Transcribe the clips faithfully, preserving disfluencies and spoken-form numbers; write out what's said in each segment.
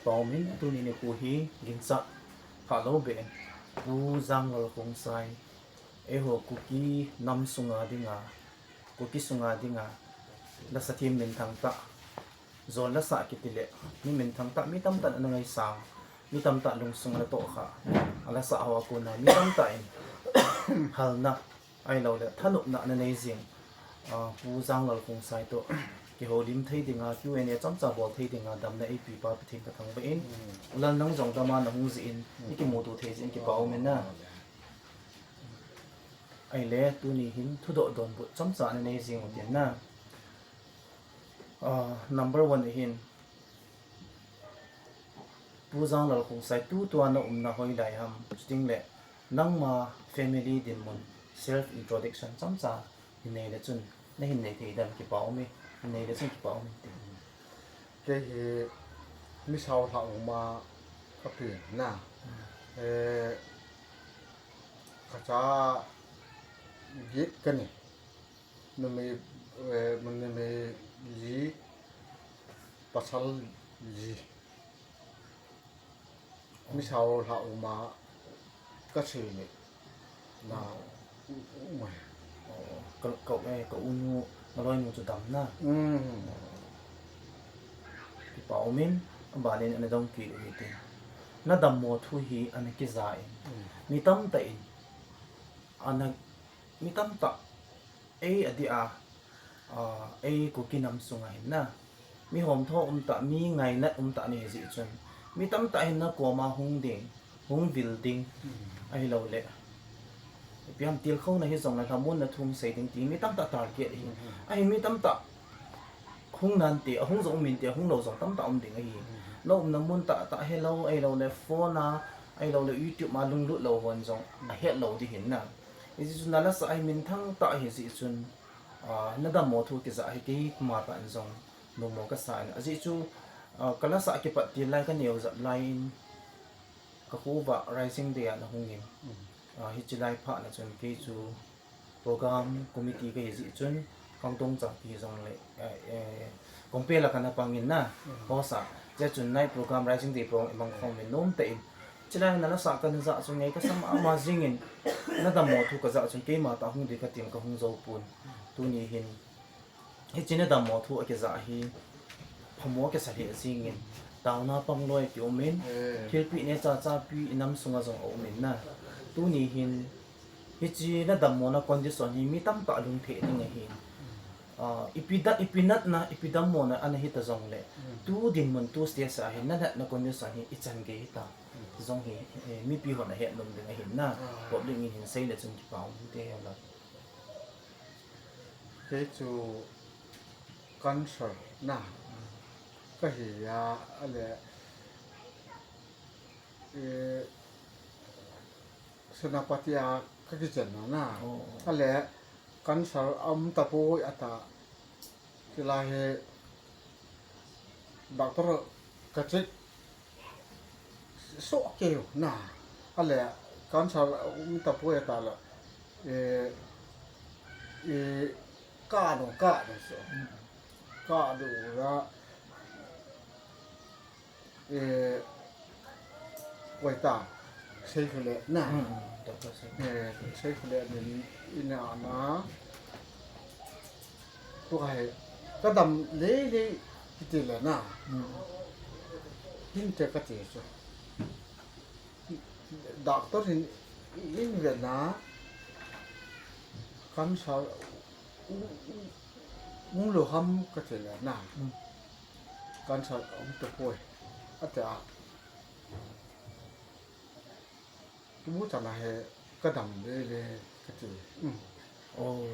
Paumin tuni nikho hi ginchat phalou beh in Pu Janglal Khongsai, eiho Kuki nam sunga dinga, Kuki sunga dinga lasa thim minthang tah, jol lasa kiti le, mi minthang tah, mi tamtah in ana ngaisang, mi tamtah lungsung ana tohkhah, alasa hoa kona mi tamtah in halna, ahilouleh thanopna ana nei jing, ah, Pu Janglal Khongsai toh kihoulim thei dinga, Q and A chomcha bol thei dinga damna eipe pa Pathen kathangvah in. Lal, nang jong dama nahung jeh in, ikimuto thei jeh in kipa umin na. Ahile tuni hin thudoh donbut chomcha ana nei jing utin na. Ah, number one ahin, Pu Janglal Khongsai, tutua na umna hoilai ham, chuting le nangma family dinmun, self introduction chomcha hin nei le chun, nahin nei thei dem kipa ume, hin nei le chun kipa ume. Kei hi Misao Lhahuma kapi na. Eh, kacha get kani. Numei, eh, numei li, pasal li. Misao Lhahuma kasei ni. Na, u-, u-, mai. Ka, ka, eh, ka unu, ka loinu chu dam na. Mm. Kipa umin, abanin ana dong kit u hitin. Na dammo thu hi ana kija in. Mm. Mi tamtah in, ana, mi tamtah ei adeh a, ah, ei Kuki nam sunga hin na, mi homtho umtah, mi ngainat umtah nahi jeh chun, mi tamtah hin nakoma hung ding, hung vil ding, ahilouleh ipi ham, tilkhouna hijongle lhamonna thu sei ding ti mi tamtah target ahi. Ahi, mi tamtah hung nante, ahung jong um inte, ahung lou jong tamtah um ding ahi. Na umna mun tahtah helou, ahilouleh phone a, ahilouleh YouTube a lunglut lou hon jong ahet lou ding hin na. Hijeh chun na lasa hi minthang tah ahi jeh chun, ah, na dammo thu kija hi keima tah in jong nommo kasa in. Ajeh chu, ah, ka lasa kipat til lai, kaneo jep lai in, ka khovah Rising Day a nahung in. Ah, hiche lai phat na chun kei chu program committee kahi jeh chun, Kangtong Changpi jongle, eh, eh, Kongpel a kana pang in na, host a. Hijeh chun night program, Rising Day program imang khom in nomtah in, chulai na lasa kana jah chun ngai kasa mama jing in, na dammo thu kajah chun keima tah hung ding katin kahung jou pon. Tuni hin, hiche na dammo thu akijah hi phamo kisa lheh jing in, taona pangloi kium in, thilpeh neocha chapi inam sunga jong aum in na. Tuni hin, hiche na dammona condition hi mi tamtah lungthim ding ahi. Ah, ipi da, ipi natna, ipi dammona ana hita jongle, tu dinmun, tu stage a hin na natna condition hi ichan gei hita jong hi, eh, mipi hon ahet nom ding ahin na. Public in hin sei le chun kipa um inte, he la. Kei chu cancer na kahi a, ale, eh, Senapati a kakichenna na. Ale cancer aum tapoi ata. Chulai hi doctor ka check soh keu na. Ale cancer aum tapoi ata la. Eh, eh, ka no, ka no so. Ka do la. Eh, koi ta, sei khole na. Hmm, hmm, doctor sei. Eh, sei khole nin ina na. Tu kai, kadam lele kiti le na. Hmm. Hinte kati chu. Doctor hin in ve na. Cancer u, u, um lo ham kati le na. Hmm. Cancer aum tapoi. Ati a. Kimu chana hi kadam lele kati. Mm. Oh,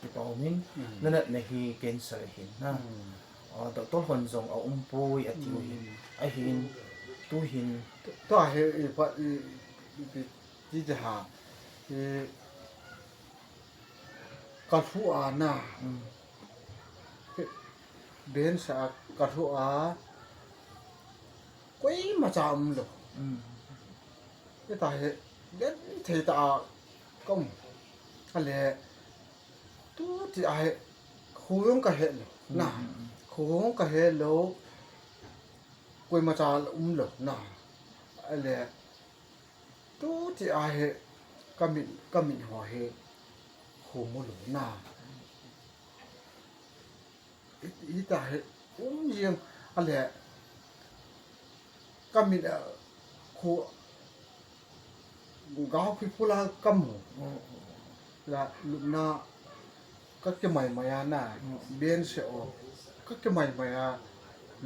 kipa umin. Mm. Na natna hi cancer ahin na. Mm. Ah, doctor hon jong aumpoi atiu hin. Mm. Ahin, tu hin. Tu, tu ahi, i pa, i, i, i, ti te ha. I, kalhu a na. Mm. Bensa kalhu a. Koima cha umlou. Mm. Hita hi, genthei tah a kaum. Ale, tu ti a hi, kho jong kahe lou. Mm, na, mm, mm. Kho jong kahe lou. Koima cha la um lou na. Ale, tu ti a hi, ka min, ka min ho hi, khu mu lou na. Hi, hita hi, um jing, ale, ka min, eh, khu, gao phi phu la ka mu. La lupna ka ke mai mai a na, ben se o. Ka ke mai mai a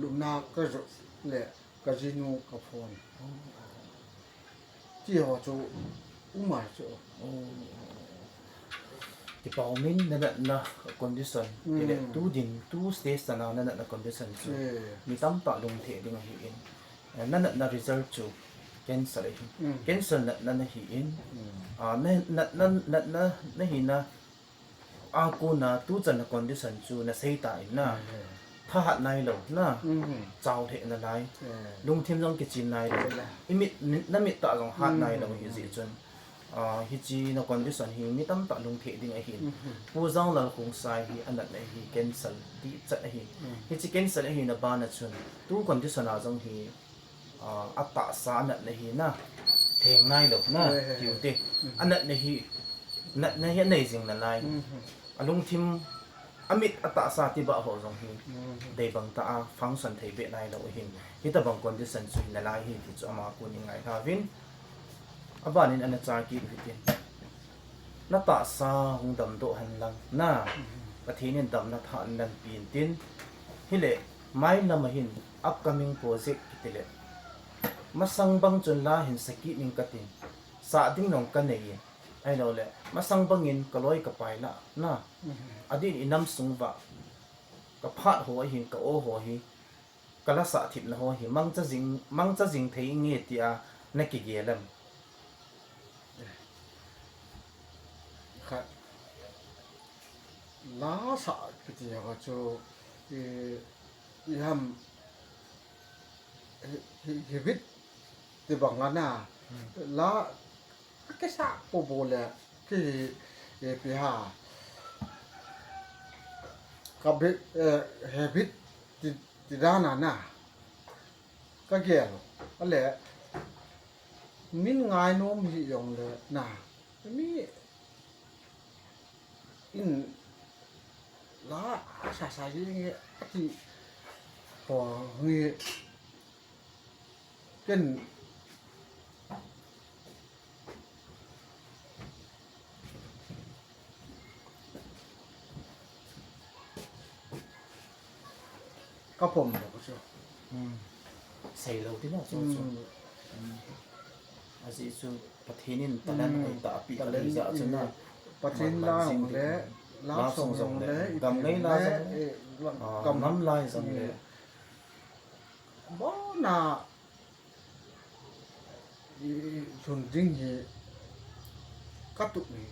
lupna ka jo le ka jinu ka phone. Ti ho chu umai chu. Kipah umin na natna condition, mm, tile tu din, tu stage na na natna condition chu. Eh. Mi tamtah lungthim ding ahi in. Eh, na natna result chu cancer ahi. Mm. Cancer natna na hi in. Mm. Ah, na, natna, natna na hi na. A kona tu chan na condition chu na sei ta in na. Mm. Thahat nai lou na. Mm. Chau thei na lai. Mm. Lungthim jong kichim nai lou. Chula. I mit, na mit tah jong hat nai lou hi jeh chun. Ah, hichi na condition hi mi tamtah lungthim ding ahi. Mhm. Pu Janglal Khongsai hi a natna hi cancer ti chat ahi. Mm. Hichi cancer ahi na bana chun tu condition a jong hi, ah, a tahsa a natna hi na theng nai lou na. He, he, he. Tiu te. Mm. A natna hi, natna hi a nei jing na lai. Mhm. A lungthim, a mit a tahsa ti ba ho jong hi. Mm. Dei bang ta a function thei be nai lou hin. Hita bang condition chu hi na lai hi ti chu ama kon i ngai hla vin. A ban in ana cha kit u hitin. Na tahsa hung damdoh hen lang. Na. Mm. Pathen in damna tha in nan pi in tin. Hile, mai lam a hin upcoming project kiti le. Masang bang chun la hin sa kit ning ka tin. Sa ding nong ka nei in. Ahilou le, masang bangin ka loi ka pai la, na. Mhm. Adin i nam sung va, ka phat ho ahin ka o ho hi, ka la sah thipna ho hi, mangcha jing, mangcha jing thei nge tia na kigel em? Kha, la sah kiti ho chu, i, i ham, hi, hi, hi bit ti bang a na, hmm, la Ka kisa popo le, ki, eh, pi ha. Ka bit, eh, habit ti, ti dan a na. Ka gel. Ale, min ngai nom hi jong le na. Mi in la a sa sa ji nge ati. Ho nge ken Ka pom lo ko chu. Hmm. Sei lo ti na chu chu. Hmm. Hmm. Ajeh chu Pathen in talent, hmm, hoi ta pi talent, ta ja chu na. Pathen man, man la jing le, la song jong le, gam ngai la jong le, eh, ah, gam, gam lai jong le. Hmm. Bona i, i, lhun ding hi ka tup hi.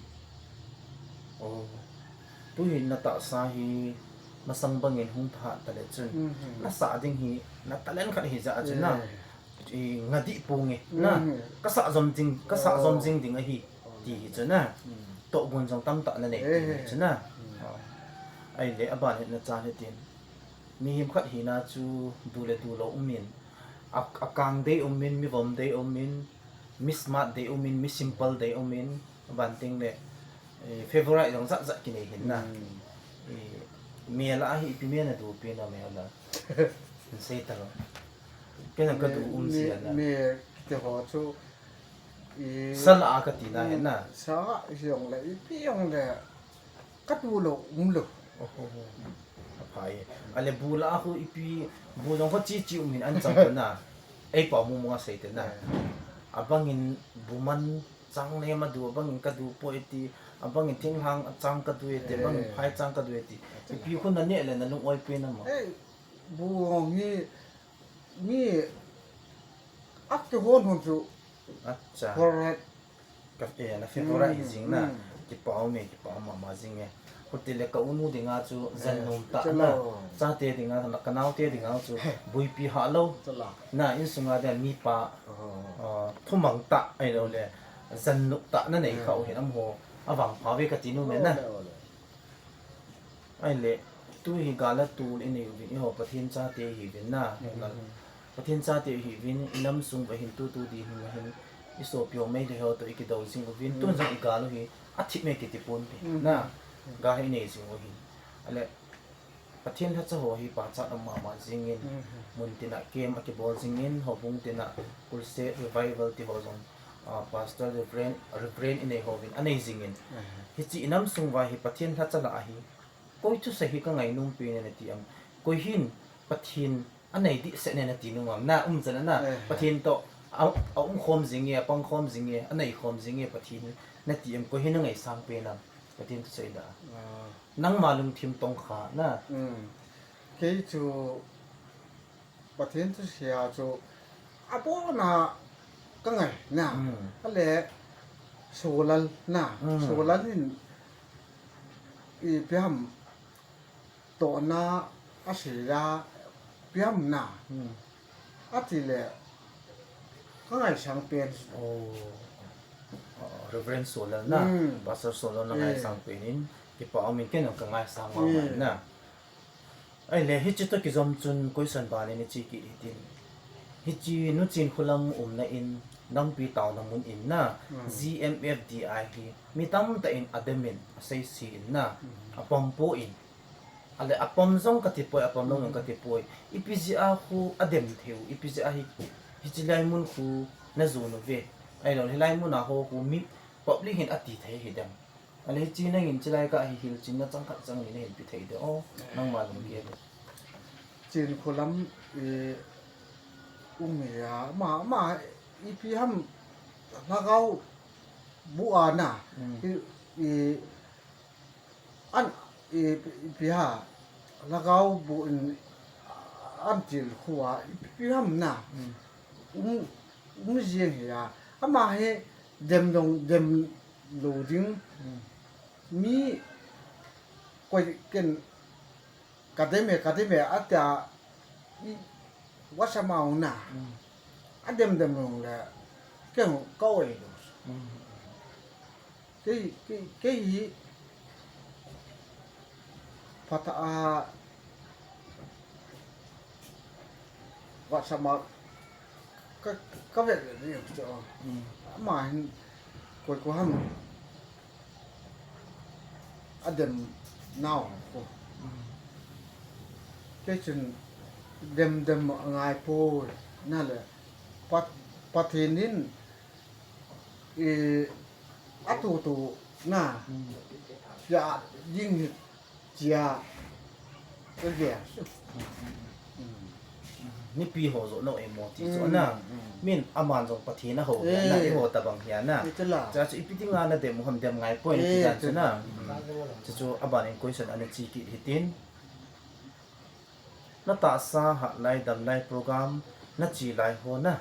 Oh. Tu hi na tahsa hi masang bangin hung tha ta le chun. Mhm. Na sa ding hi na talent khat hi ja chun na. Eh. I nga di pu nge na. Mhm. Ka sa jom ding, ka sa jom, oh, jing ding ahi. Oh. Ti hi chun na. Mm. To gun jong tam ta na nei, eh, ti hi chun na. Mm. Oh. Ahile aban hi na cha le tin. Mihem khat hina chu du le du lou um in, a, a kang dei um in, mi vom dei um in, mi smart dei um in, mi simple dei um in, aban teng le, eh, favorite jong jat jat kinei hin na. Hmm. Eh, mel a hi ipi mel na du pi na mel a. Hin sei ta lo. Kei na ka du um si a na. Mi, mi kiti ho chu, i, sa la a ka ti na hin na. Hmm, sa jong le, ipi jong le. Ka du lou, um lou. Oho. Aphai. Ale bu la khu ipi, bu jong khu chi chi um hin an chang na. Ei pa mu mu a sei te na. Eh. Abangin bu man chang le ma du, abangin ka du poi ti, abangin thinglhang chang ka du e ti, eh, abangin phai chang ka du e ti. Acha. Ipi khu na ne le na lung oi pe na mo. Eh, bu jong hi mi a kihon hon chu. Acha. Correct. Ka, eh, na favorite hi jing na. Mm, mm. Kipah ume, kipah mama jing e. Huti le ka unu dinga chu jan nom ta na. Eh, chalo. Chate dinga, ka naote dinga chu buipi ha lo. Chalo. Na insunga dia mipa, oh, ah, thumang ta ahilou le. Jan nom ta na nei kha u hin am ho. Avang pha ve ka ti nom e na. Ole, ole. Ahile, tu hi gal a tul i nei uvin, eiho Pathen chate hi uvin na. Mm, mm. Pathen chate ihiuvin, inam sung uva hin tutu dinga hin, isopi ho Meitei ho toh ikidou jing uvin, tun jong igal u hi, athip me kiti ponte. Na, gal hi inei jing u hin. Ale, Pathen lhacha ho hi pachat um mama jingin, mun tina camp akibol jingin, houbung tina crusade, revival ti ho jong, ah, Pastor, Reverend, Reverend inei hovin, anei jingin. Hiche inam sung uva hi Pathen lhacha lah ahi. Koi thusei hi ka ngainom pen e nati am? Koi hin Pathen anei dehset e nati nom am? Na um chan a na, Pathen toh a, aum khom jing e, apang khom jing e, anei khom jing e Pathen nati am? Koi hin na ngaisang pen am? Pathen thusei lah a. Nangma lungthim tong kha na. Kei chu Pathen thusei a chu abon a ka ngai na. Ale Solal na. Solal in ipi ham tohna asei a ipi ham na. Ati le ka ngaisang pen. Oh. Oh, Reverend Solal na. Pastor Solal na ngaisang pen in. Kipa um in ken ka ngaisang mama na. Ahile, hiche toh kijom chun question ban in iche kit hitin. Hiche Nu Chinkholam umna in, nampi taona mun in na, G M F D I hi, mi tamtah in adem in, aseise in na, apom poi. Ale apom jong kati poi, apom lou jong kati poi. Ipi jeh a khu adem thei u, ipi jeh a hi, hiche lai mun khu na jon uve. Ahilou, hilai mun a ho khu mi public hin ati thei hidem. Ale hiche nangin chulai kah hi hilchenna chang khat chang ni nahin pe thei de o, nangma lunggel. Chinkholam, eh, um hi a, ama, ama, ipi ham lhagao bu a na, i, i, an, i, ipi ha, lhagao bu in, an tilkhou a, ipi ham na. Um, um jing hi a, ama hi dem dong, dem lou ding. Mi koi ken ka dem e, ka dem e, atia i WhatsApp a hung na. Adem dem lou le, ken ka oi lou. Kei, kei, kei hi phat a WhatsApp a ka, ka vet vet ni chu. Ama hin koi ko ham adem nau ko. Kei chun dem dem ngai poi na le Pat-, Pathen in Eh, atutu na. Pia ding hi chia. Ka gel. Mipi ho joh lou emo ti chu na. Min aman jong Pathen a hou hi na, i ho tabang hi na. Chuchu ipi dinga na dem u ham, dem ngai poi na ti dan chu na. Chuchu aban in question ana che kit hitin. Na tahsa hat lai, dam lai program na che lai ho na,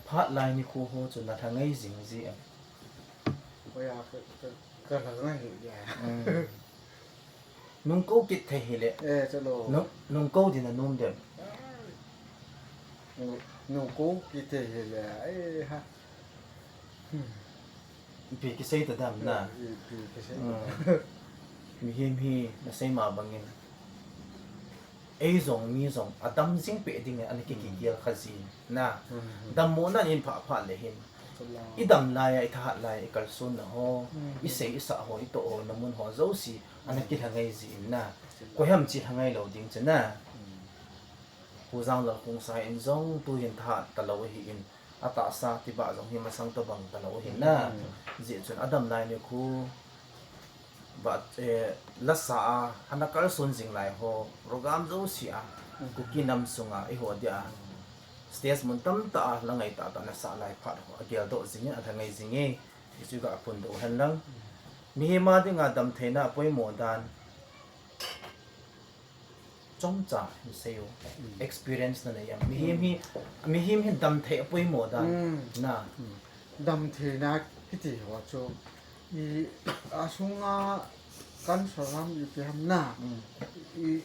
phat lai nikho ho chu na lha ngai jing ji em? Oi a, ka, ka, ka lha ngai hi ya. Nung kou kit thei hile. Eh, chalo. Nung, nung kou din na nom dem? Nung, nung kou kit thei hile. Eh, ha. Ipi kisei ta dem na. Ipi kisei. Mihem hi na sei ma bangin. Ei jong mi jong adam jing peh ding ana ki, ki gel kha jin na. Dammo na in pha pha le hin. I dam lai a, i thahat lai a, i kalson na ho, i sei i sa ho, i toh ho, na mun ho jouse ana ki lha ngai jin na. Koi ham chi lha ngai lou ding chu na. Pu Janglal Khongsai in jong tu hin thahat ta lou ahi in, a tahsa tibah jong hi masang tobang ta lou ahi na. Jeh chun a dam lai nikho, ba, eh, lasa a, ana kalson jing lai ho, program jouse a, Kuki nam sunga, i ho dia, stage mun tamtah a, la ngai tah tah na sa lai phat ho, a gel doh jing in, a lha ngai jing e, i chu ga phun doh hen lang. Mihem a dinga dam theina a poimo dan, Chomcha hin sei o. Experience na nei am? Mihem hi, mihem hi dam thei a poimo dan na. Dam theina kiti ho chu i, a sunga cancer ham ipi ham na. I,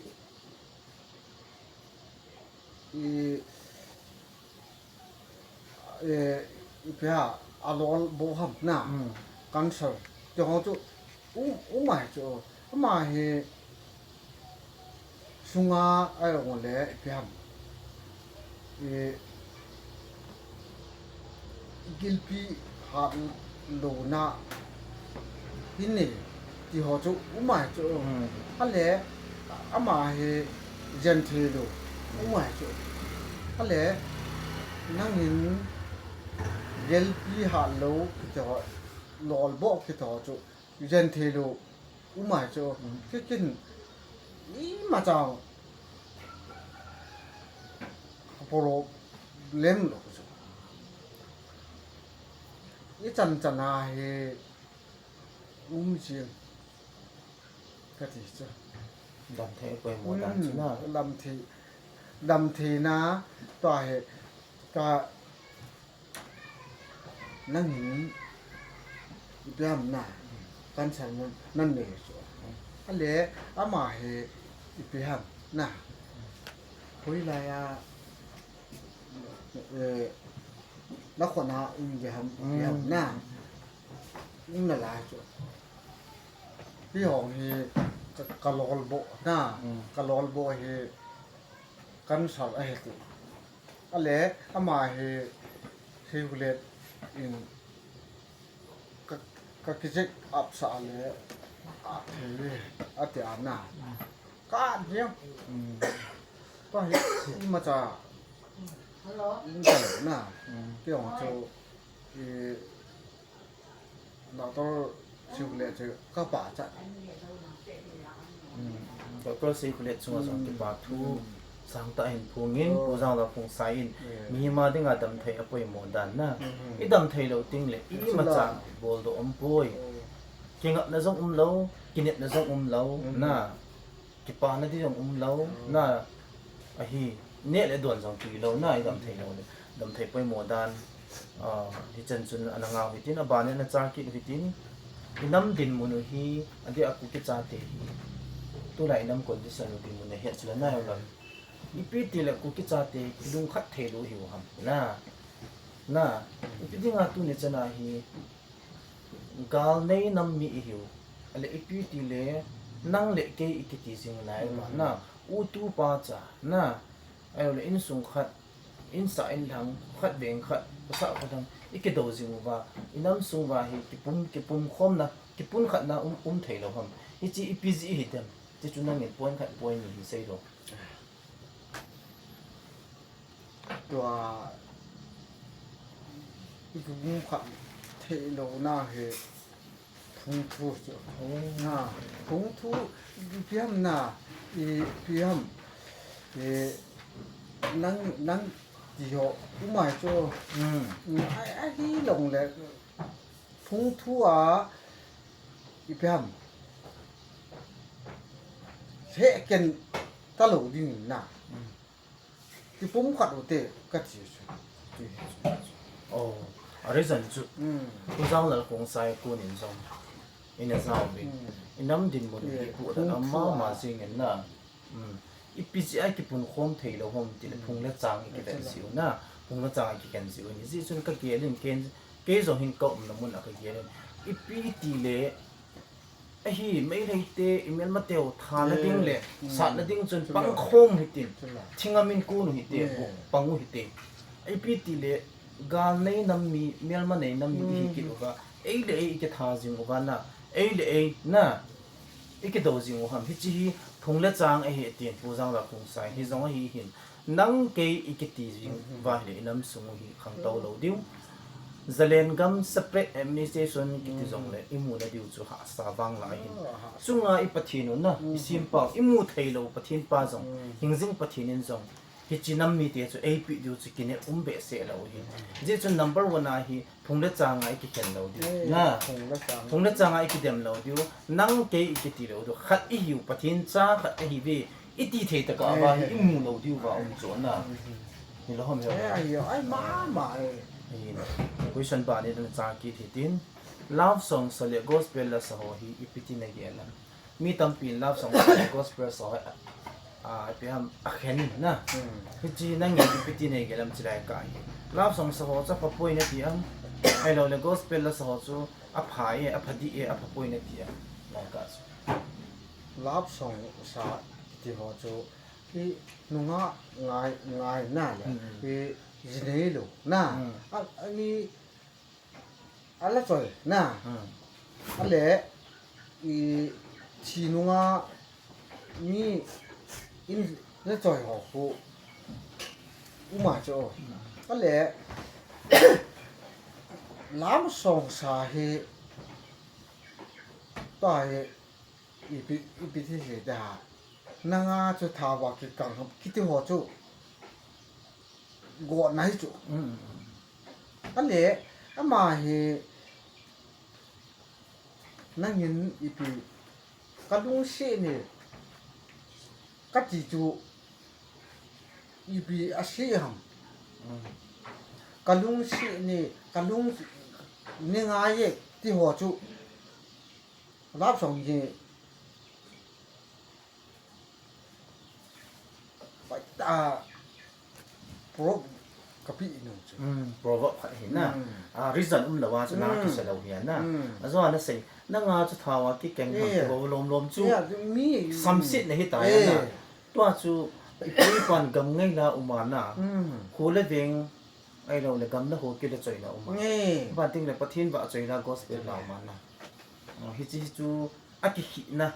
i, eh, ipi ham, a lol bo ham na. Cancer. Ti ho chu, um, um mai chu. Ama hi sunga a ong le ipi ham. Eh, gilpi hat louna hi nei ti ho chu um ahi chu. Hmm. Ale ama hi jen thei lou um ahi chu. Ale nangin gilpi hat lou kiti ho, lolboh kiti ho chu jen thei lou um ahi chu. Hmm. Kikin imacha problem lou chu. Ichan chana hi um jing kati chu. Damthei poimo dan chu na. Hmm, damthei, damtheina tua hi ka nangin ipi ham na, cancer nan, nan nei chu. Ale ama hi ipi ham na. Hoilai a, eh, nakhut na um ipi ham, ipi ham na. Um nalai chu. Hi hong hi ka, ka lolboh na, ka lolboh hi cancer ahi ti. Ale ama hi, hi hulet in ka, ka ki check up sah le, a thei ve, ati ana. Ka at jeng. Hmm. Tua hi imacha um talou na. Hmm. Kei jong chu, i, Doctor Siu le chu ka pachat. Hmm. Doctor Siu le chunga jong kipa thu sangtah hin phongin, Pu Jangdal Khongsai in mihem a dinga damthei apoimo dan na. Hmm. I damthei lou teng le, i imacha boldoh umpoi. Kingapna jong umlou, kinepna jong umlou na. Kipana di jong umlou na, ahi, neh le don jong kilou na, i damthei lou le, damthei poimo dan, ah, hichan chun ana ngah u hitin, aban in ana cha kit u hitin, i nam dinmun u hi, adeh a Kuki chate hi, tulai i nam condition u dinmun u het chu le na, ipi tile Kuki chate kilungkhat thei lou hiu ham, na, na, ipi dinga tuni chana hi, Gal nei nam mi ihiu. Ale ipi tile, nang le kei ikiti jing nai uva na. U tu pa cha na. Ahilou le insung khat, insa inlhang, khat veng khat, pasal khat lang, ikidou jing uva. I nam sung uva hi kipum, kipum khomna, kipun khatna um, um thei lou ham. Hiche ipi jeh hitam. Hichu nangin point khat point ni hin sei lou. Tua, i kipum khat thei louna hi phung thu chu. Oh. Na, phung thu ipi ham na, ipi ham. E, nang, nang ti ho, umai chu. Hmm. A, ahi long le, phung thu a, ipi ham. He ken ta lou ding na. Hmm. Kipum khat u te ka ti chu. Oh, a reason chu. Hmm. Pu Janglal Khongsai kunin jong. Ina jao vin. Hmm. I nam dinmun hi pu da phung thu a mama jing in na. Hmm. Ipi jeh a kipun khom thei lou ham tile phung le chang ikiven jiu na. Phung le chang ikiken jiu ni. Hijeh chun ka gel in ken, kei jong hin ka umna mun a ka gel in. Ipi tile Ahi, Meitei te, i melma teu, thana ding le, satna ding chun pang khom hitin, thinga min kun u hite, pang u hite. Ipi tile, gal nei nam mi, melma nei nam mi ihi kit uva, ei le ei ikitha jing uva na, ei le ei na, ikidou jing u ham. Hiche hi, phung le chang ahi tin, Pu Janglal Khongsai, hi jong ahi hin. Nang kei ikiti jing uva hile i nam sung u hi khangtou lou diu. Zalen gam separate administration kiti jong le i muna diu chu hahsa vang lai hin. Chunga i Pathen u na, i sempau, i mu thei lou Pathen pa jong, hingjing Pathen in jong, hiche nam mite chu eipeh diu chu kinep um behseh lou hin. Hijeh chun number one a hi Phung le chang a i kikhen lou diu. Eh, na. Phung le chang. Phung le chang a i kidem lou diu. Nang kei i kiti lou diu. Khat i hiu, Pathen cha khat i hiuve. I ti thei tah a va hi i mu lou diu va um chu na. Ni lou ham. Eh, ai, ai, ma, ma, eh. Ai, question ba ni dan cha kiti tin. Love song sa le gospel la sa ho hi ipi ti na gel am. Mi tampin love song le gospel sa ho, a, ipi ham, akhen na. Hmm. Hiche nangin ipi ti nei gel am chilai ka hi. Love song sa ho chu apha poi nati am. Ahilou le gospel la sa ho chu apha e, apha di e, apha poi nati am. Lai ka chu. Love song sa ti ho chu I nunga ngai, ngai na le. Mm. I jinei lo na. Mm. A, ani ala choi na. Mm. Ale i thi nunga mi in la choi ho khu. Uma cho. Mm. Ale lam song sa hi. Ta hi. Ipi, ipi thi se ta. Nanga chu thawa kikang ham kiti ho chu. Go na hi chu. Mm. Ale, ama hi nangin ipi ka lungsi ni ka ti chu ipi a si ham. Mm. Ka lungsi ni ka lung ni ngai ye ti ho chu. Love song hi. Pai ta. Pro kapi nung chu. Mm, proverb khat hi na. Mm. Ah, reason um lo a chu na Mm. kisa lo hi na. Mm. A zo na sei. Nanga chu thawa kikeng ham Yeah. ti ho lom lom chu. Yeah, mi Samsit na hi ta Eh. na. Tua chu ipi pan gam ngai la uma na. Mm. Khu le veng. Ai lo le gam na ho ki le choi na uma. Nge. Ban ting le Pathen va choi na gospel la uma na. Oh, hi chi hi chu a ki khi na.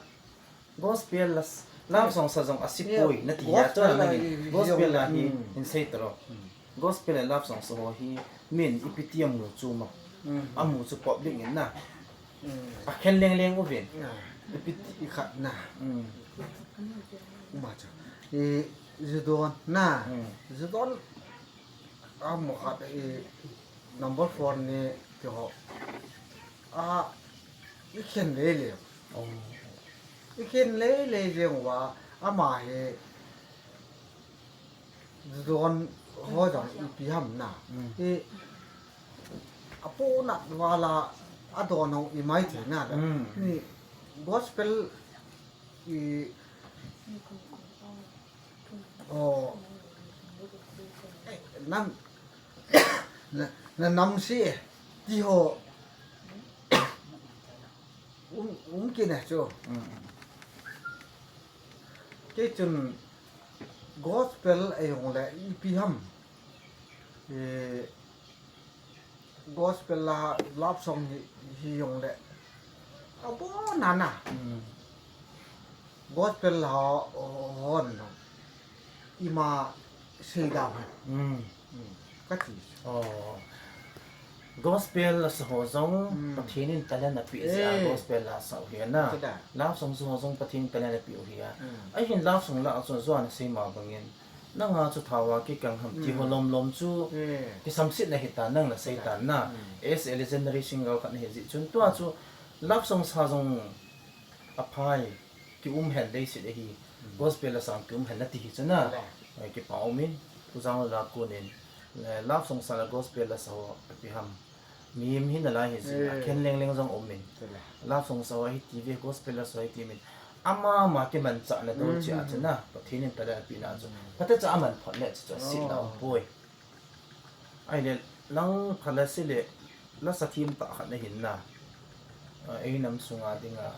Gospel la s-, love song sa jong a si Yeah. poi na ti ya Gospel chu la na hi. i-, i-, Gospel la hi Mm. in sei tro. Mm. Gospel le love song sa ho hi min ipi ti a mu chu ma. Mm. A mu chu public in na. Mm. A khen leng leng u vin. Na. Ipi ti I khat na. Mm. Ma cha. I ju don na. Mm. Ju don. A mo khat i number four ni ti ho. A i khen le le. Oh. I khen le le jeng uva ama hi don ho jong ipi ham na. Mm. I a po na wala a don ho i mai the na da. Mm. Ni gospel i Oh. Eh, nam, na, na nam si, eh. Ti ho. Um, um ki na chu. Mm. Kei chun gospel a jong le ipi ham. Eh, Gospel la love song hi, hi jong le. A bo na na. Mm. Gospel la ho, ho, hon no. Ima sei da ho. Mm. Mm. Ka ti. Oh. Gospel la sa ho jong Mm. Pathen in talent a pi jia Eh. Gospel la sa u hi na. Ka da. Love song sa ho jong Pathen in talent a pi u hi a. Mm. Ahin love song la a chu juan a sei ma bangin. Nanga chu thawa kikang ham ti Mm. ho lom lom chu Mm. kisamsit na hi ta nang na sei ta na. Mm. As a legendary singer khat na hi ji chun tua chu love song sa jong a phai ki um hen dei sit a hi Mm. gospel la sang ki um hen na ti hi chu na. Yeah. Eh, ki pa um in, tu jang la kun in, eh, love song sa la gospel la sa ho a pi ham. Mi, mi na lai hi si, Eh. khen leng leng jong um in. Tela. Love song sa hi T V gospel la sa hi ti min. Ama ma ki man cha na do Mm, chia mm, cha mm. na. Pathen in tala pi na chu. Mm. Pata cha aman phot le cha si na Oh. um poi. Ai le lang phala si le la sa thim ta khat na hin na. Ah, ei nam sunga dinga.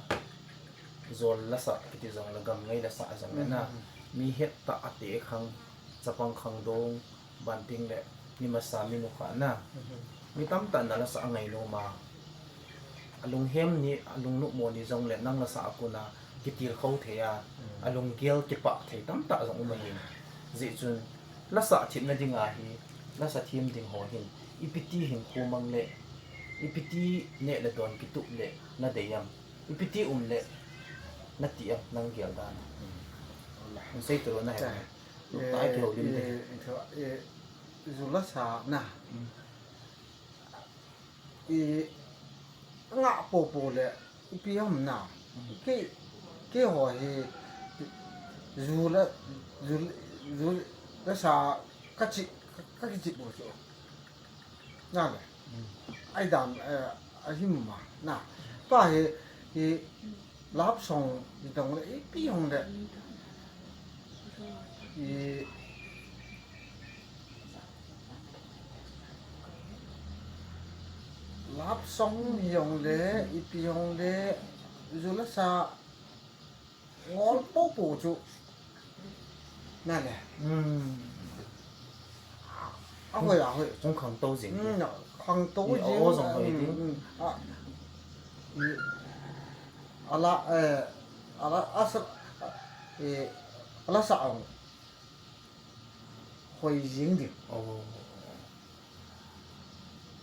Zol la sa kiti jong la gam ngai la sa jong na. Mm, mm, mm. Mi het ta a te khang, chapang khang dong, ban ting le, ni masa mi nu kha na. Mhm. Mi tam ta na la sa ngai lo ma. A lung hem ni, a lung nu mo ni jong le nang la sa a kuna, ki til khou thei a, Mm. a lung gel ki pa thei tam ta jong um a hin. Zi chun, la sa thim na ding a hi, la sa thim ding ho hin, i piti hin khu mang le, i piti ne le don ki tup le, na dei am. I piti um le, na ti am, nang gel dan. Mm. An sei tu lo na he. Cha. Luk ta ai ki ho lim te. Eh, eh, eh, zu la sa na. Mm. I nga po po le, i pi ham na. Mm. Ke, ke ho hi, zu la, zu, zu la sa ka chi, ka ki chi po chu. Na le. Mm. Ai dan, eh, a him ma, na. Pa hi, hi, Love song, i dong le, i pi hong le. I love song hi hong le, i pi hong le, zu la sa ngol po po chu. Nale. Hmm. Ahoi, ahoi. Hung khangtou jing. Hmm, khangtou jing. Aw jong hoi ding. Hmm, hmm. A, i, ala, eh, ala, asa, eh, ala sa ang. Hoi jing ding. Oh.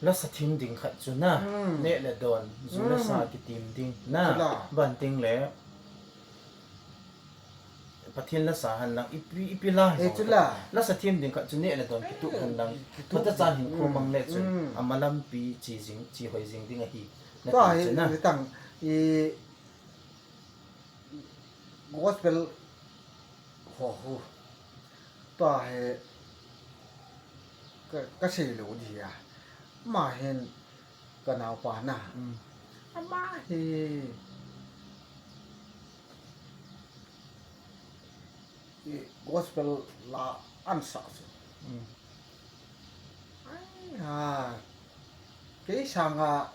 Lasa thim ding khat chu na. Hmm. Neh le don. Ju lasa kitim ding na. Chula. Ban ting le. Pathen lasa hen lang, ipi, ipi la hen lang. Lasa thim ding khat chu neh le don kitup hen lang. Kitup. Phatechan hin khomang le chun. Hmm. Amalampi chi jing, chi hoi jing ding ahi. Tua hi, na. Tang, i, gospel ho hu. Tua hi, ka, ka sei lou di a. Ama hin, ka naopa na. Hmm. Ama hi, i, gospel la ansa chu. Hmm. Ai, ha. Kei sanga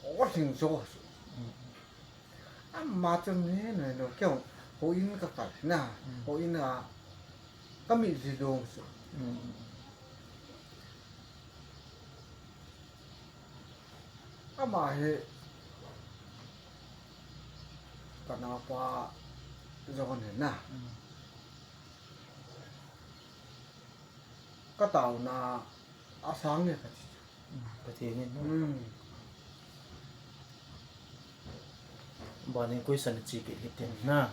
o hling jo chu. Hmm. Ama chu ne ne lo keu ho in ka kai na. Hmm. Ho in a ka mi ji dong chu. Hmm. Ama hi ka naopa jong hi na. Hmm. Ka tauna asang nge ka ti chu. Hmm, Pathen in, no? Hmm. Banin question chi kit hitin na.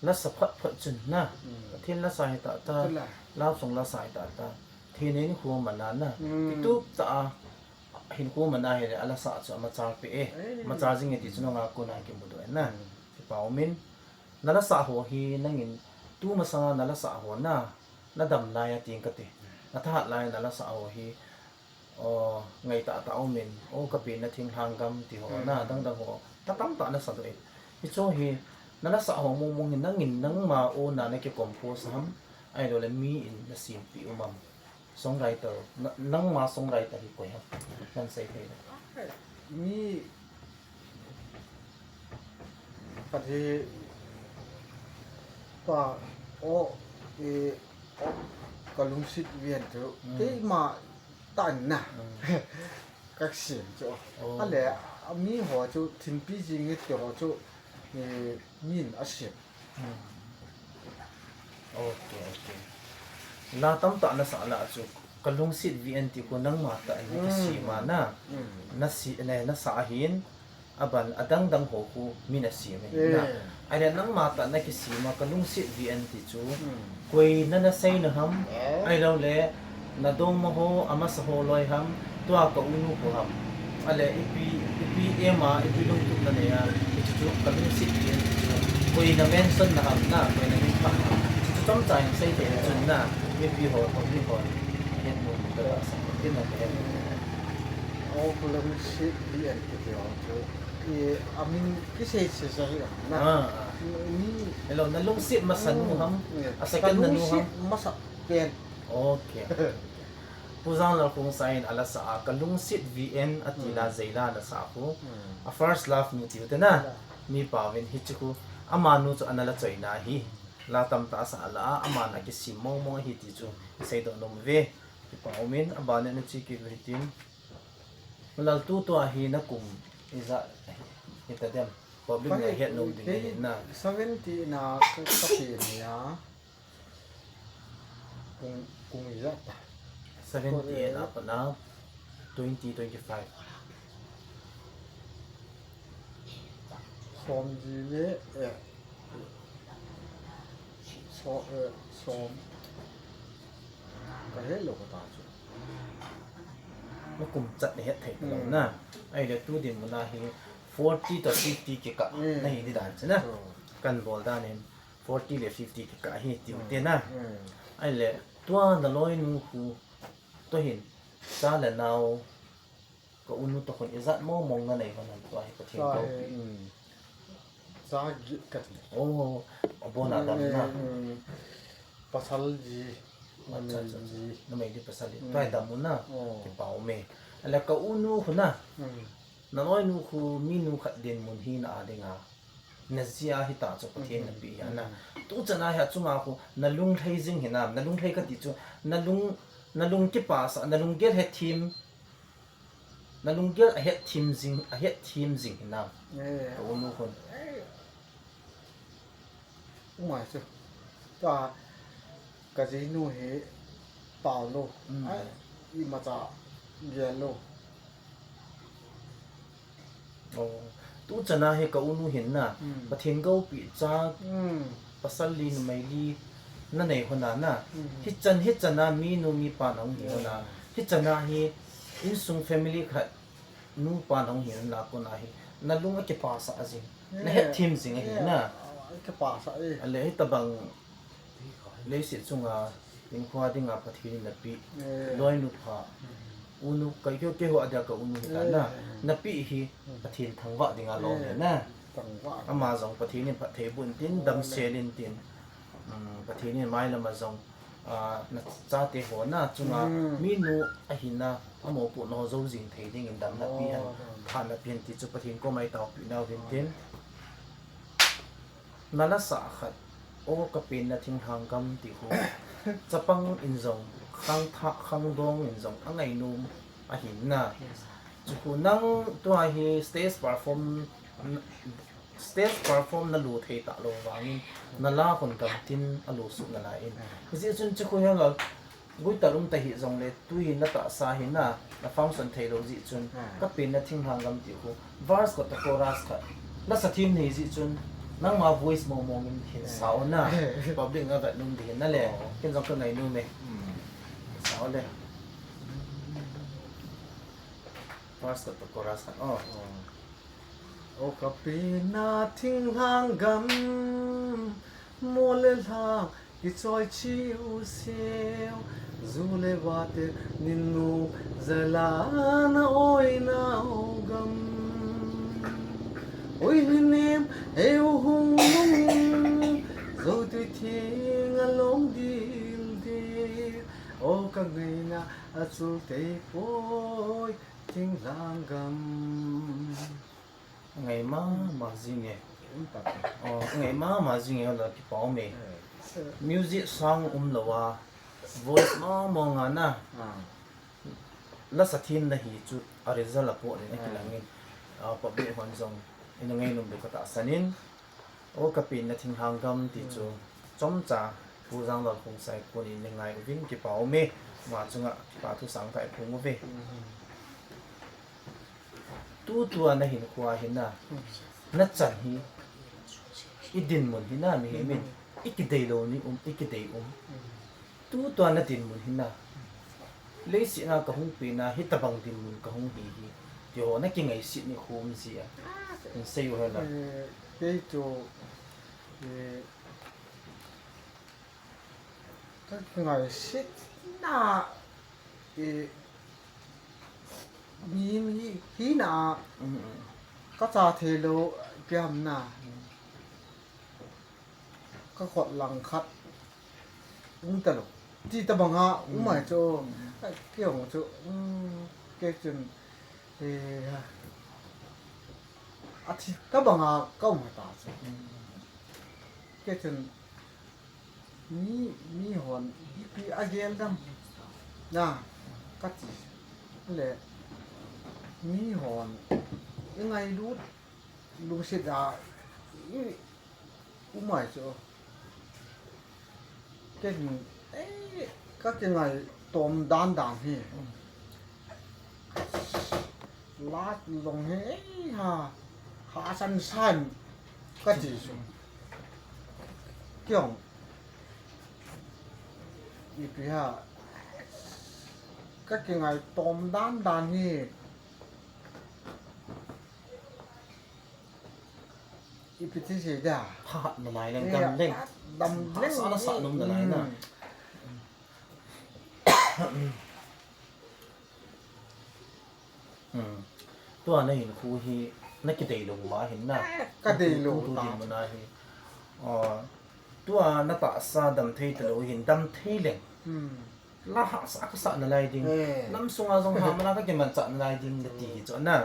Lasa phat phat chun na. Hmm. Pathen lasa hi tata. Chula. Love song lasa hi tata. Thina in khu mana na. Hmm. Kitup ta a. Hin khu mana hi le, alasa chu ama char pe e. Eh. Ama char jing e ti chu nanga kona kimu doh e na. Hmm. Kipa umin. Na lasa ho hi nangin tu masanga na lasa ho na. Na dam lai a ting ka ti. Na thahat lai na lasa ho hi. O, ngai tah tah umin, o, ka pen na thinglhang gam ti ho, hmm, na, dang dang ho, ta tam tah na sa doh in. Hicho hi, na lasa ho mong mong hi nangin nangma o na na ki compose ham, ahilou le mi in na simpi um am. Songwriter, na, nangma songwriter hi koi ham. Nan sei thei le. Mi Khat hi tua, o, e, o, ka lungset ven chu, mm, keima tah in na. Mm. Ka sim chu. Oh. Ale, a mi ho chu, thinpi jing e ti ho chu, e, min a sim. Mm. Ok, ok. La tamtah na sa la chu, ka lungset ven ti khu nangma tah in na kisima na. Mm. Na si, na, na sa ahin, aban adang dang ho khu min a sim ahi na. Eh. Ahile nangma tah na kisima ka lungset ven ti chu. Mm. Koi na na sei na ham, eh, ahilou le, na dongma ho, amasa ho loi ham, tua ka unu khu ham. Ale, ipi, ipi ema, ipi lungtup na nei a, hichu chu ka lungset ven ti chu. Koi na mention na ham na, koi na min pah na ham. Hichu chu chomcha in sei thei na chun na, mipi ho, public ho, het nom ka la sa, tin na ka het. O, ka lungset ven kiti ho chu. I, a min kisei sei sa hi na. Ah, ah. Ni. Hello, na lungset masa nu ham? Hmm. A second na nu ham? Ka lungset masa pen. Ok. Pu Janglal Khongsai in ala sa a, ka lungset ven ati la, hmm, Zeila na sa khu. Hmm. A first love nu tiu te na. Yeah. Mipa uvin hichu khu. Ama nu chu ana la choi na hi. La tamtah sa la a, aman a kisim mong mong hi ti chu. Sei doh nom ve. Kipa umin, aban in na chi kit u hitin. Lal, tutua hi na kum ijat hita dem? Public na het nom ding ahi na. Seventy na ka, ka pe ni a. Kum, kum ijat ta. Seventy eight a pat na twenty twenty-five. Som ji le, eh, so, eh, som. Ka het lou ka ta chu. Na kum chat na het thei ta lou na. Hmm. Ahile tu dinmun a hi forty to fifty kikah, hmm, na hi di dan chu na. Hmm. Kan bol dan in forty le fifty kikah hi tiu te na. Hmm. Ahile tua na loinu khu, tua hin, cha le nao, ka unu toh khun ijat mong mong na nei hon ham tua hi Pathen ko. Cha hi, hmm. Cha get ka ti. Oh, abon a dam na. Hmm, hmm. Pasal ji. Acha, acha, acha. Numei ji. Numei ji pasal ji. Hmm. Tua hi dam u na. Oh. Kipa ume. Ale ka unu khu na. Hmm. Na loinu khu minu khat dinmun hi na a ding a. Najia hita chu Pathen napeh hi ana. Tu chana hi achunga khu nalung lhei jing hinam, nalung lhei kati chu nalung, nalung kipasah, nalunggel hethem, nalunggel ahethem jing, ahethem jing hinam. Ka unu khun. Umai chu. Tua kajinu hi pao lou. Ai, imacha gel lou. Tu chana hi ka unu hin na, Pathen goupi cha, pasal li numei li nanei hon a na. Hichan, hichana minu mipa nahung hi hon a. Hichana hi insung family khat nupa nahung hi hon a kona hi. Nalung akipasah jing. Nahethem jing ahi na. Ale hitobang leiset chunga hinkho dinga Pathen in napeh. Loinu pha. Unu, kei, keiho adia ka unu hita na. Napeh hi Pathen thangvah dinga lom hi na. Ama jong Pathen in phatthei boh intin, damsel intin. Pathen in mailam a jong nachate ho na chunga minu ahina, amopohna ho jou jing thei dingin damna pe hen, thana pe hen ti chu Pathen koma itaopeh nau hintin. Nalasah khat, O Kapenna Thinglhang Gam ti khu. Chapang in jong, khangthah, khangdong in jong angainom ahin na. Chu khu nang tua hi stage perform, stage perform nalu thei talou vangin, nala khun gamtin alusuh nalai in. Hijeh chun chu khu hi la, guitar um tahih jongle, tui natahsa hi na, na function theilou jeh chun, Kapenna Thinglhang Gam ti khu, verse khat toh chorus khat lasa them nei jeh chun, nangma voice mong mong in hin sao na, public in avet nom ding hin na le, ken jong kangainom e. Sao le. Verse khat toh chorus khat, o. O Kapenna Thinglhang Gam, mol le lhang kichoi cheu seu, ju le vate ninnom jal a na oinau gam. Oi hinem heu hung nung, jou tui theng a long dildil, o kangaina achul tei poi, Thinglhang Gam. Angai mama jing e. Angai mama jing e, hola kipa um e. Music sound umlou a, voice mong mong a na, lasa them nahi chu a result apoh in akilang in, public hon jong ina ngainom diu katahsan in, O Kapenna Thinglhang Gam ti chu chomcha Pu Jangdal Khongsai konin nei ngai uvin kipa um e, ama chunga kipa thu sangtah iphong uve. Tutua nahinkhoa hi na, nachan hi idinmun hi na, mihem in ikideilou ni um, ikidei um. Tutua nadinmun hi na, leiset a kahung pen a hitobang dinmun kahung hi hi, tiho nakingaiset nikho um jia, hinsei u hen la. Kei chu kakingaisetna, mi, mi hina kacha theilou ipi ham na, kakhut langkhat um talou, ti tobanga um ahi chu, kei jong chu, kei chun, athi tobanga kaum ta chu, kei chun, mi, mihon ipi agel dam na kati le, mihon ingailut lungset a i um ahi chu, ken, kakingai tom dan dan hi, la jong hi, ha, hasan san kati chu, kei jong ipi ham, kakingai tom dan dan hi, ipi ti sei da, phat nalai leng, dam leng, dam leng, sa na sa nom nalai na. Tua nahinkho hi nakideilou ma hin na, kadeilou tu ta dinmun a hi, tua natahsa damthei talou hin damthei leng, la hahsa kasah nalai ding, nam sunga jong hahmana kakimanchah nalai ding nati hi chu na.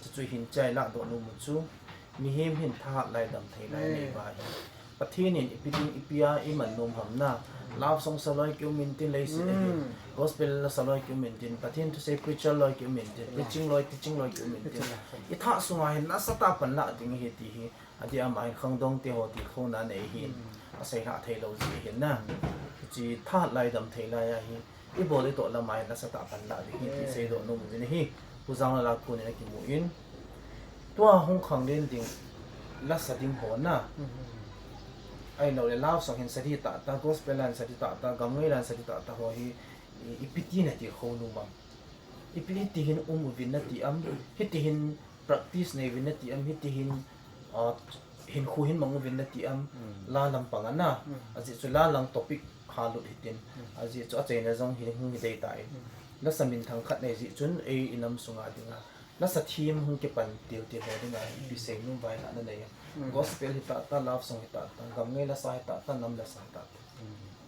Chuchu hin chai ladoh nom u chu, Mihem hin thahat lai damthei lai nei ba hi. Pathen in ipi ding ipi a iman nom ham na. Love song saloi kium intin leiset a hin. Gospel la saloi kium intin. Pathen thusei preacher loi kium intin. Preaching loi, teaching loi kium intin. Itha sunga hin nasatah a pan la ding ahi ti hi. Adeh a ama hin khangdong te ho tilkhouna nei hin. Asei lha thei lou jeh hin na. Hiche thahat lai damthei lai a hi. Ibol itoh lama hin nasatah a pan la ding hi ti seidoh nom uvin ahi. Pu Janglal a kon in akimu in. Tua hung khanglen ding, lasa ding ho na. Ahilou le love song hin sa ding tahtah, gospel la hin sa ding tahtah, gam ngei la hin sa ding tahtah ho hi, i, ipi ti na tilkhou nom am. Ipi hiti hin um uvin nati am, hiti hin practice nei uvin nati am, hiti hin, ah, hinkho hin mang uvin nati am, la lampang a na. Ajeh chu la lang topic kha lut hitin. Ajeh chu achaina jong hi hung hi dei tan. Lasa minthang khat nei jeh chun ei inam sunga dinga. Lasa thim hung kipan til til ho dinga ipi sei nom vai la na nei am. Gospel hi tahtah, love song hi tahtah, gam ngei lasa hi tahtah, nam lasa hi tahtah.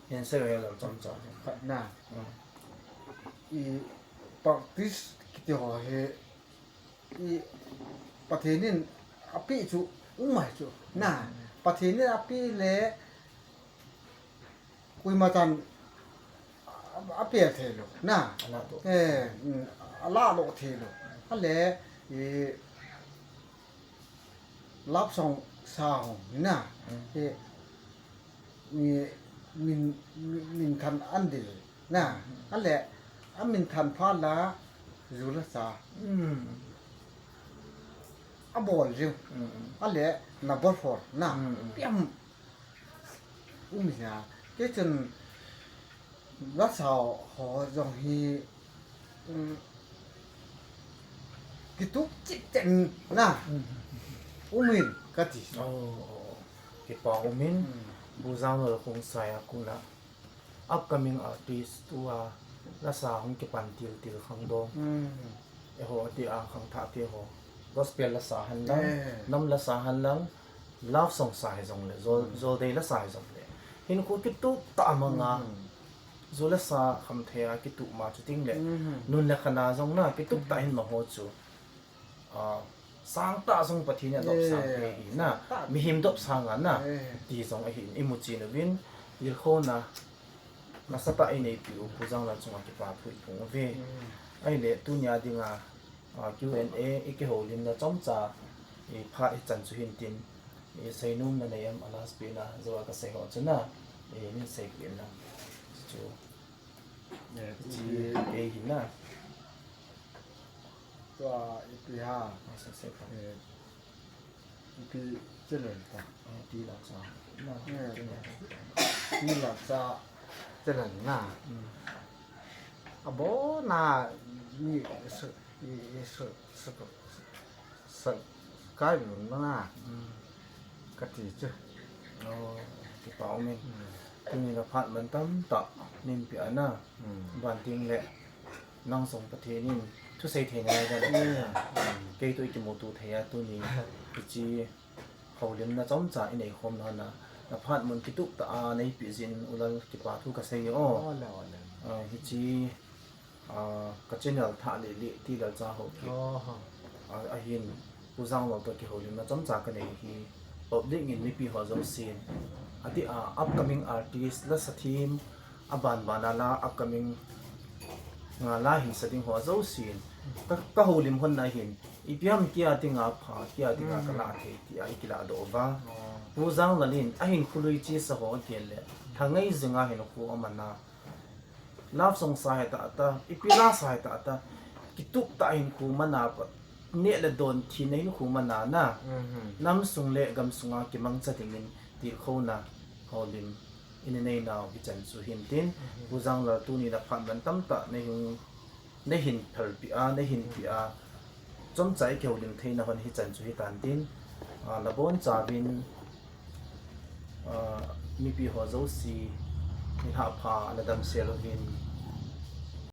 Hin sei ve lou chomcha. Khat na. I practice kiti ho hi i Pathen in apeh chu um mai chu. Na, Pathen in apeh le koima chan a, apeh thei lou. Na. Ala to. Eh, mm, ala lou thei lou. Ale, i, love song sa ho na. E, mi, min, min, minthang an dil na. Ale, a minthang pha la, ju la sa. Abol jing. Ale, na bol for na. Piam. Um ya. Kei chun, lasa ho jong hi, um, kitup chip chen na. Umin kati. Oh, oh, oh. Kipa umin, Pu Janglal Khongsai a kon a. Upcoming artist tua, lasa hung kipan til til khangdong. Eiho ati a khangthah te ho. Gospel lasa hen lang, nam lasa hen lang, love song sa hijongle, jol, jol dei lasa hijongle. Hinkho kitup tah a mang a, ju le sa kham thei a kitup ma chu ting le. Nun le khan a jong na, kitup tah hin mang ho chu. Ah, sangtah jong Pathen in adop sang thei ahi na, mihem dop sang a na, ti jong ahin imu chen uvin, tilkhouna, nasatah a ineipi u Pu Janglal chunga kipa thu iphong uve. Ahile, tunia dinga, ah, Q and A, ikihoulimna chomcha, iphat hichan chu hintin, iseinomna nei am a last pen a, jou a kasei ho chu na, eh, min seipeh in lang. Chu, eh, chu, kei hi na. Tua ipi ham. Ah, sa, sa, sa. Eh, ipi challenge ta. Eh, ti la cha. Na, eh, challenge. Ti la cha challenge na. Mm. Abona mi su, i, i su, su, su, kai lu na. Mm. Kati chu. Oh, kipa umin. Mm. Tuni na phat man tamtah, min pe a na. Mm. Ban ting le. Nang jong Pathen in thusei theina lai dan a, kei toh ikimuto thei a tuni hiche houlimna chomcha inei khomna hon a, na phat mun kitup tah a neipeh jeh in U Lal kipa thu kasei e o. Ole, ole. Ah, hiche, ah, ka channel Thah Leh Leh T Lalcha Haokip. Oh. Ah, ahin Pu Janglal toh kihoulimna chomcha kanei hi public in mipi ho jousen, adeh a upcoming artist, lasa thim, aban ban a la upcoming, ah, la hin sa ding ho jousen, ka, ka houlim hon na hin, ipi ham kei a dinga pha, kei a dinga kalah thei tia ikilah doh uva. Pu Janglal in ahinkho lui chesa ho agel le, lha ngei jing a hinkho aman a. Love song sa hi tahtah, ipi la sa hi tahtah, kitup tah hinkho man a, neh le don thina hinkho man a na. Mhm. Nam sung le gam sunga kimangcha dingin tilkhouna houlim ina neinau hichan chu hintin, mhm, Pu Janglal tuni na phat man tamtah nei hung, nei hin phalpeh a, nei hin pe a, chomcha ikihoulim theina hon hichan chu hitan tin, ah, nabonchauvin, ah, mipi ho jouse, nilhah pha, nadamsel uvin,